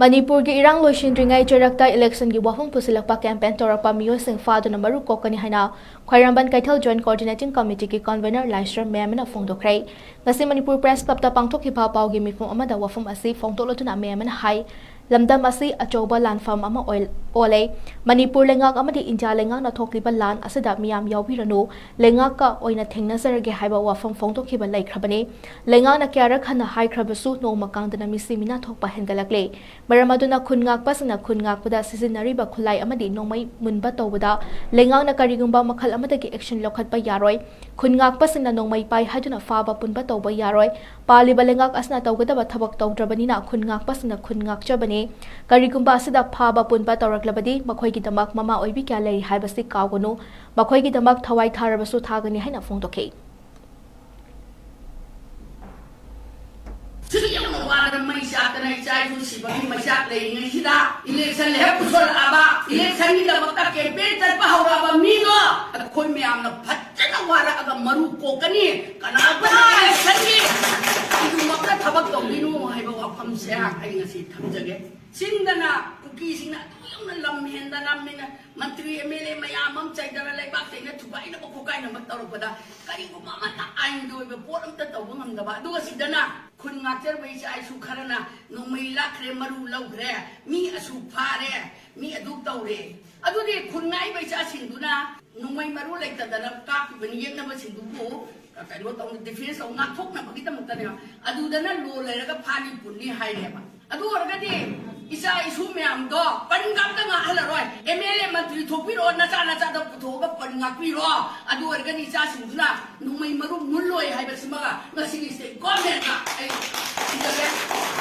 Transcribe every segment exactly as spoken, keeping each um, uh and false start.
ꯃꯅꯤꯄꯨꯔꯒꯤ ꯏꯔꯥꯡ ꯂꯣꯏꯁꯤꯟꯗ꯭ꯔꯤꯉꯩ ꯆꯩꯔꯛꯇ ꯏꯂꯦꯛꯁꯟꯒꯤ ꯋꯥꯐꯝ ꯄꯨꯁꯤꯜꯂꯛꯄ ꯀꯦꯝꯄꯦꯟ ꯇꯧꯔꯛꯄ ꯃꯤꯑꯣꯏꯁꯤꯡ ꯐꯥꯗꯨꯅ ꯃꯔꯨ ꯀꯣꯛꯀꯅꯤ ꯍꯥꯏꯅ ꯈ꯭ꯋꯥꯏꯔꯝꯕꯟ ꯀꯩꯊꯦꯜ ꯖꯣꯏꯟꯠ ꯀꯣꯑꯣꯔꯗꯤꯅꯦꯇꯤꯡ ꯀꯃꯤꯇꯤꯒꯤ ꯀꯟꯚꯦꯅꯔ ꯂꯥꯏꯁ꯭ꯔꯝ ꯃꯌꯥꯝꯅ ꯐꯣꯡꯗꯣꯛꯈ꯭ꯔꯦ꯫ ꯉꯁꯤ ꯃꯅꯤꯄꯨꯔ ꯄ꯭ꯔꯦꯁ ꯀ꯭ꯂꯕꯇ ꯄꯥꯡꯊꯣꯛꯈꯤꯕ ꯄꯥꯎꯒꯤ ꯃꯤꯐꯝ ꯑꯃꯗ ꯋꯥꯐꯝ ꯑꯁꯤ ꯐꯣꯡꯗꯣꯛꯂꯗꯨꯅ ꯃꯌꯥꯝꯅ ꯍꯥꯏ, ꯂꯝꯗꯝ ꯑꯁꯤ ꯑꯆꯧꯕ ꯂꯥꯟꯐꯝ ꯑꯃ ꯑꯣꯏ-, ꯑꯣꯜꯂꯦ꯫ ꯃꯅꯤꯄꯨꯔ ꯂꯩꯉꯥꯛ ꯑꯃꯗꯤ ꯏꯟꯗꯤꯌꯥ ꯂꯩꯉꯥꯛꯅ ꯊꯣꯛꯂꯤꯕ ꯂꯥꯟ ꯑꯁꯤꯗ ꯃꯤꯌꯥꯝ ꯌꯥꯎꯕꯤꯔꯅꯨ, ꯂꯩꯉꯥꯛꯀ ꯑꯣꯏꯅ ꯊꯦꯡꯅꯖꯔꯒꯦ ꯍꯥꯏꯕ ꯋꯥꯐꯝ ꯐꯣꯡꯗꯣꯛꯈꯤꯕ ꯂꯩꯈ꯭ꯔꯕꯅꯤ꯫ ꯂꯩꯉꯥꯛꯅ ꯀꯌꯥꯔꯛ ꯍꯟꯅ ꯍꯥꯏꯈ꯭ꯔꯕꯁꯨ ꯅꯣꯡꯃ ꯀꯥꯡꯗꯅ ꯃꯤꯁꯤ ꯃꯤꯅꯥ ꯊꯣꯛꯄ ꯍꯦꯟꯒꯠꯂꯛꯂꯦ꯫ ꯃꯔꯝ ꯑꯗꯨꯅ ꯈꯨꯟ ꯉꯥꯛꯄꯁꯤꯡꯅ ꯈꯨꯟ ꯉꯥꯛꯄꯗ ꯁꯤꯖꯤꯟꯅꯔꯤꯕ ꯈꯨꯠꯂꯥꯏ ꯑꯃꯗꯤ ꯅꯣꯡꯃꯩ ꯃꯨꯟꯕ ꯇꯧꯕꯗ ꯂꯩꯉꯥꯛꯅ ꯀꯔꯤꯒꯨꯝꯕ ꯃꯈꯜ ꯑꯃꯗꯒꯤ ꯑꯦꯛꯁꯟ ꯂꯧꯈꯠꯄ ꯌꯥꯔꯣꯏ꯫ ꯈꯨꯟ ꯉꯥꯛꯄꯁꯤꯡꯅ ꯅꯣꯡꯃꯩ ꯄꯥꯏ ꯍꯥꯏꯗꯨꯅ ꯐꯥꯕ ꯄꯨꯟꯕ ꯇꯧꯕ ꯌꯥꯔꯣꯏ꯫ ꯄꯥꯜꯂꯤꯕ ꯂꯩꯉꯥꯛ ꯑꯁꯤꯅ ꯇꯧꯒꯗꯕ ꯊꯕꯛ ꯇꯧꯗ꯭ꯔꯕꯅꯤꯅ ꯈꯨꯟ ꯉꯥꯛꯄꯁꯤꯡꯅ ꯈꯨꯟ ꯉꯥꯛꯆꯕꯅꯤ꯫ ꯀꯔꯤꯒꯨꯝꯕ ꯑꯁꯤꯗ ꯐꯥꯕ ꯄꯨꯟꯕ ꯇꯧꯔꯛꯂꯕꯗꯤ ꯃꯈꯣꯏꯒꯤꯗꯃꯛ ꯃꯃꯥ ꯑꯣꯏꯕꯤ ꯀꯌꯥ ꯂꯩꯔꯤ ꯍꯥꯏꯕꯁꯤ ꯀꯥꯎꯒꯅꯨ꯫ ꯃꯈꯣꯏꯒꯤꯗꯃꯛ ꯊꯋꯥꯏ ꯊꯥꯔꯕꯁꯨ ꯊꯥꯒꯅꯤ ꯍꯥꯏꯅ ꯐꯣꯡꯗꯣꯛꯈꯤ꯫ ꯁꯤ ꯌꯥꯝꯅ ꯋꯥꯔꯒ ꯃꯩ ꯆꯥꯛꯇꯅ ꯏꯆꯥ ꯏꯁꯨ ꯁꯤꯕꯒꯤ ꯃꯩꯆꯥꯛ ꯂꯩꯔꯤꯉꯩꯁꯤꯗ ꯏꯂꯦꯛꯁꯟ ꯍꯦꯛ ꯄꯨꯁꯜꯂꯛꯑꯕ, ꯏꯂꯦꯛꯁꯟꯒꯤꯗꯃꯛꯇ ꯀꯦꯝꯄꯦꯟ ꯆꯠꯄ ꯍꯧꯔꯛꯑꯕ ꯃꯤꯗꯣ ꯑꯩꯈꯣꯏ ꯃꯌꯥꯝꯅ ꯐꯖꯅ ꯋꯥꯔꯛꯑꯒ ꯃꯔꯨ ꯀꯣꯛꯀꯅꯤ꯫ ꯀꯅꯥꯒꯨꯝꯕ ꯏꯂꯦꯛꯁꯟꯒꯤ ꯀꯩꯒꯨꯝꯕ ꯊꯕꯛ ꯇꯧꯕꯤꯅꯨ ꯍꯥꯏꯕ ꯋꯥꯐꯝꯁꯦ ꯑꯩ ꯉꯁꯤ ꯊꯝꯖꯒꯦ꯫ ꯆꯤꯡꯗꯅ ꯀꯨꯀꯤꯁꯤꯡꯅ ꯑꯗꯨ ꯌꯧꯅ ꯂꯝ ꯍꯦꯟꯗꯅ ꯃꯤꯅ ꯃꯟꯇ꯭ꯔꯤ ꯑꯦꯝ ꯑꯦꯜ ꯑꯦ ꯃꯌꯥꯝ ꯑꯃ ꯆꯩꯗꯅ ꯂꯩꯕꯥꯛꯇꯩꯅ ꯊꯨꯒꯥꯏꯅꯕ ꯈꯣꯠꯀꯥꯏꯅꯕ ꯇꯧꯔꯛꯄꯗ ꯀꯔꯤꯒꯨꯝꯕ ꯑꯃꯠꯇ ꯑꯥꯏꯟꯒꯤ ꯑꯣꯏꯕ ꯄꯣꯠ ꯑꯝꯇ ꯇꯧꯕ ꯉꯝꯗꯕ, ꯑꯗꯨꯒ ꯁꯤꯗꯅ ꯈꯨꯟ ꯉꯥꯛꯆꯔꯕ ꯏꯆꯥ ꯏꯁꯨ ꯈꯔꯅ ꯅꯣꯡꯃꯩ ꯂꯥꯛꯈ꯭ꯔꯦ, ꯃꯔꯨ ꯂꯧꯈ꯭ꯔꯦ, ꯃꯤ ꯑꯁꯨꯛ ꯐꯥꯔꯦ, ꯃꯤ ꯑꯗꯨꯛ ꯇꯧꯔꯦ꯫ ꯑꯗꯨꯗꯤ ꯈꯨꯟ ꯉꯥꯛꯏꯕ ꯏꯆꯥꯁꯤꯡꯗꯨꯅ ꯅꯣꯡꯃꯩ ꯃꯔꯨ ꯂꯩꯇꯗꯅ ꯀꯥꯞꯄꯤꯕꯅꯤ ꯌꯦꯛꯅꯕꯁꯤꯡꯗꯨꯕꯨ ꯀꯩꯅꯣ ꯇꯧꯅ, ꯗꯤꯐꯦꯟꯁ ꯇꯧ ꯉꯥꯛꯊꯣꯛꯅꯕꯒꯤꯗꯃꯛꯇꯅꯦꯕ꯫ ꯑꯗꯨꯗꯅ ꯂꯣ ꯂꯩꯔꯒ ꯐꯥꯅꯤ ꯄꯨꯟꯅꯤ ꯍꯥꯏꯔꯦꯕ꯫ ꯑꯗꯨ ꯑꯣꯏꯔꯒꯗꯤ ꯏꯆꯥ ꯏꯁꯨ ꯃꯌꯥꯝꯗꯣ ꯄꯟꯒ ꯑꯝꯇ ꯉꯥꯛꯍꯜꯂꯔꯣꯏ꯫ ꯑꯦꯝ ꯑꯦꯜ ꯑꯦ ꯃꯟꯇ꯭ꯔꯤ ꯊꯣꯛꯄꯤꯔꯛꯑꯣ, ꯅꯆꯥ ꯅꯆꯥꯗ ꯄꯨꯊꯣꯛꯑꯒ ꯄꯟ ꯉꯥꯛꯄꯤꯔꯣ꯫ ꯑꯗꯨ ꯑꯣꯏꯔꯒꯗꯤ ꯏꯆꯥꯁꯤꯡꯗꯨꯅ ꯅꯣꯡꯃꯩ ꯃꯔꯨ ꯃꯨꯜꯂꯣꯏ ꯍꯥꯏꯕꯁꯤꯃꯒ ꯉꯁꯤꯒꯤ ꯁ꯭ꯇꯦꯠ ꯒꯣꯔꯃꯦꯟꯗ ꯑꯩ ꯁꯤꯟꯖꯒꯦ꯫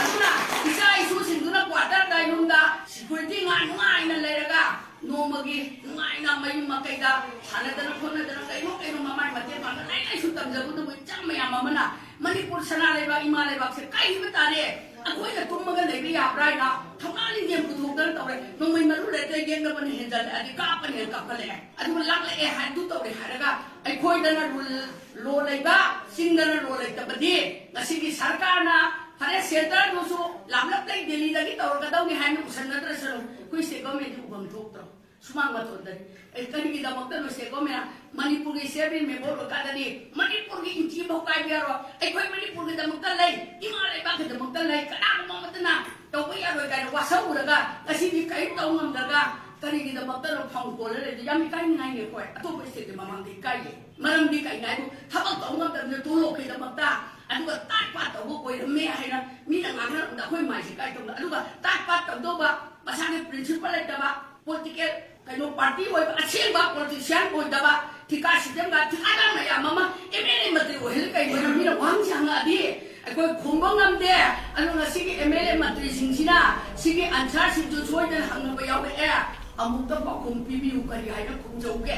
ꯑꯗꯨꯅ ꯏꯆꯥ ꯏꯁꯨꯁꯤꯡꯗꯨꯅ ꯀ꯭ꯋꯥꯇꯔ ꯗꯥꯏꯔꯨꯝꯗ ꯁꯤꯀ꯭ꯌꯨꯔꯤꯇꯤ ꯉꯥꯏ ꯅꯨꯡꯉꯥꯏꯅ ꯂꯩꯔꯒ ꯅꯣꯡꯃꯒꯤ ꯅꯨꯡꯉꯥꯏꯅ ꯃꯌꯨꯝ ꯃꯀꯩꯗ ꯁꯥꯟꯅꯗꯅ ꯈꯣꯠꯅꯗꯅ ꯀꯩꯅꯣ ꯀꯩꯅꯣ ꯃꯃꯥꯏ ꯃꯇꯦꯡ ꯄꯥꯡꯗꯅ ꯂꯥꯏꯔꯤꯛ ꯂꯥꯏꯁꯨ ꯇꯝꯖꯒꯗꯕ ꯏꯆꯥ ꯃꯌꯥꯝ ꯑꯃꯅ ꯃꯅꯤꯄꯨꯔ ꯁꯅꯥ ꯂꯩꯕꯥꯛ, ꯏꯃꯥ ꯂꯩꯕꯥꯛꯁꯦ ꯀꯥꯏꯕ ꯇꯥꯔꯦ꯫ ꯑꯩꯈꯣꯏꯅ ꯇꯨꯝꯃꯒ ꯂꯩꯕ ꯌꯥꯕ꯭ꯔꯥ ꯍꯥꯏꯅ ꯊꯧꯅꯥ ꯂꯤꯡꯖꯦꯜ ꯄꯨꯊꯣꯛꯇꯅ ꯇꯧꯔꯦ꯫ ꯅꯣꯡꯃꯩ ꯃꯔꯨ ꯂꯩꯔꯒ ꯌꯦꯛꯅꯕꯅ ꯍꯦꯟꯖꯜꯂꯦ, ꯑꯗꯩ ꯀꯥꯞꯄꯅ ꯍꯦꯟꯅ ꯀꯥꯞꯈꯠꯂꯛꯑꯦ꯫ ꯑꯗꯨꯒ ꯂꯥꯛꯂꯛꯑꯦ ꯍꯥꯏ, ꯑꯗꯨ ꯇꯧꯔꯦ ꯍꯥꯏꯔꯒ ꯑꯩꯈꯣꯏꯗꯅ ꯔꯨꯜ ꯂꯣ ꯂꯩꯕ, ꯆꯤꯡꯗꯅ ꯂꯣ ꯂꯩꯇꯕꯗꯤ ꯉꯁꯤꯒꯤ ꯁꯔꯀꯥꯔꯅ ꯐꯔꯦ, ꯁꯦꯟꯇꯔꯗꯨꯁꯨ ꯂꯥꯞꯂꯞ ꯂꯩ, ꯗꯦꯜꯂꯤꯗꯒꯤ ꯇꯧꯔꯛꯀꯗꯧꯅꯤ ꯍꯥꯏꯅ ꯎꯁꯟꯅꯗ꯭ꯔꯁꯅꯨ꯫ ꯑꯩꯈꯣꯏ ꯁ꯭ꯇꯦꯠ ꯒꯣꯔꯃꯦꯟꯗꯤ ꯎꯐꯝ ꯊꯣꯛꯇ꯭ꯔꯣ? ꯁꯨꯃꯥꯡ ꯃꯇꯣꯟꯗꯅꯤ꯫ ꯑꯦ, ꯀꯔꯤꯒꯤꯗꯃꯛꯇꯅꯣ ꯁ꯭ꯇꯦꯠ ꯒꯣꯔꯃꯦꯟꯅ ꯃꯅꯤꯄꯨꯔꯒꯤ ꯁ꯭ꯇꯦꯠ ꯕꯤꯜ ꯃꯦꯝꯕꯔ ꯑꯣꯏꯔꯀꯥꯟꯗꯗꯤ ꯃꯅꯤꯄꯨꯔꯒꯤ ꯏꯟꯆꯤ ꯐꯥꯎ ꯀꯥꯏꯕ ꯌꯥꯔꯣꯏ, ꯑꯩꯈꯣꯏ ꯃꯅꯤꯄꯨꯔꯒꯤꯗꯃꯛꯇ ꯂꯩ, ꯏꯃꯥ ꯂꯩꯕꯥꯛꯀꯤꯗꯃꯛꯇ ꯂꯩ, ꯀꯅꯥꯒꯨꯝꯕ ꯑꯃꯠꯇꯅ ꯇꯧꯕ ꯌꯥꯔꯣꯏ ꯀꯥꯏꯅ ꯋꯥꯁꯛꯎꯔꯒ ꯉꯁꯤꯗꯤ ꯀꯔꯤꯝ ꯇꯧ ꯉꯝꯗ꯭ꯔꯒ ꯀꯔꯤꯒꯤꯗꯃꯛꯇꯅꯣ ꯐꯝ ꯀꯣꯜꯂ ꯂꯩꯔꯤꯗꯣ? ꯌꯥꯝ ꯏꯀꯥꯏꯅꯤꯡꯉꯥꯏꯅꯤ ꯑꯩꯈꯣꯏ꯫ ꯑꯇꯣꯞꯄ ꯁ꯭ꯇꯦꯠꯀꯤ ꯃꯃꯥꯡꯗ ꯏꯀꯥꯏꯌꯦ꯫ ꯃꯔꯝꯗꯤ ꯀꯩꯅꯣ ꯍꯥꯏꯕꯨ ꯊꯕꯛ ꯇꯧ ꯉꯝꯗꯕꯅꯤꯅ ꯇꯣꯂꯣꯞꯀꯤꯗꯃꯛꯇ, ꯑꯗꯨꯒ ꯇꯥꯠ ꯄꯥꯠ ꯇꯧꯕ ꯑꯣꯏꯔꯝꯃꯦ ꯍꯥꯏꯅ ꯃꯤꯅ ꯉꯥꯡꯅꯔꯝꯕꯗ ꯑꯩꯈꯣꯏ ꯃꯥꯏꯁꯦ ꯏꯀꯥꯏ ꯇꯧꯗꯅ, ꯑꯗꯨꯒ ꯇꯥꯠ ꯄꯥꯠ ꯇꯧꯗꯧꯕ ꯃꯁꯥꯒꯤ ꯄ꯭ꯔꯤꯟꯁꯤꯄꯜ ꯂꯩꯇꯕ, ꯄꯣꯂꯤꯇꯤꯀꯦꯜ ꯀꯩꯅꯣ ꯄꯥꯔꯇꯤ ꯑꯣꯏꯕ ꯑꯁꯦꯡꯕ ꯄꯣꯂꯤꯇꯤꯁꯤꯌꯥꯟ ꯑꯣꯏꯗꯕ, ꯊꯤꯀꯥ ꯁꯤꯁꯇꯦꯝꯒ ꯊꯤꯀꯥꯗꯥꯔ ꯃꯌꯥꯝ ꯑꯃ ꯑꯦꯝ ꯑꯦꯜ ꯑꯦ ꯃꯟꯇ꯭ꯔꯤ ꯑꯣꯏꯍꯜꯂꯤ ꯀꯩꯒꯤꯅꯣ? ꯃꯤꯅ ꯋꯥꯍꯪꯁꯤ ꯍꯪꯉꯛꯑꯗꯤ ꯑꯩꯈꯣꯏ ꯈꯨꯝꯕ ꯉꯝꯗꯦ꯫ ꯑꯗꯨꯅ ꯉꯁꯤꯒꯤ ꯑꯦꯝ ꯑꯦꯜ ꯑꯦ ꯃꯟꯇ꯭ꯔꯤꯁꯤꯡꯁꯤꯅ ꯁꯤꯒꯤ ꯑꯟꯁꯔꯁꯤꯡꯁꯨ ꯁꯣꯏꯗꯅ ꯍꯪꯅꯕ ꯌꯥꯎꯔꯛꯑꯦ꯫ ꯑꯃꯨꯛꯇ ꯄꯥꯎꯈꯨꯝ ꯄꯤꯕꯤꯌꯨ, ꯀꯔꯤ ꯍꯥꯏꯅ ꯈꯨꯝꯖꯧꯒꯦ?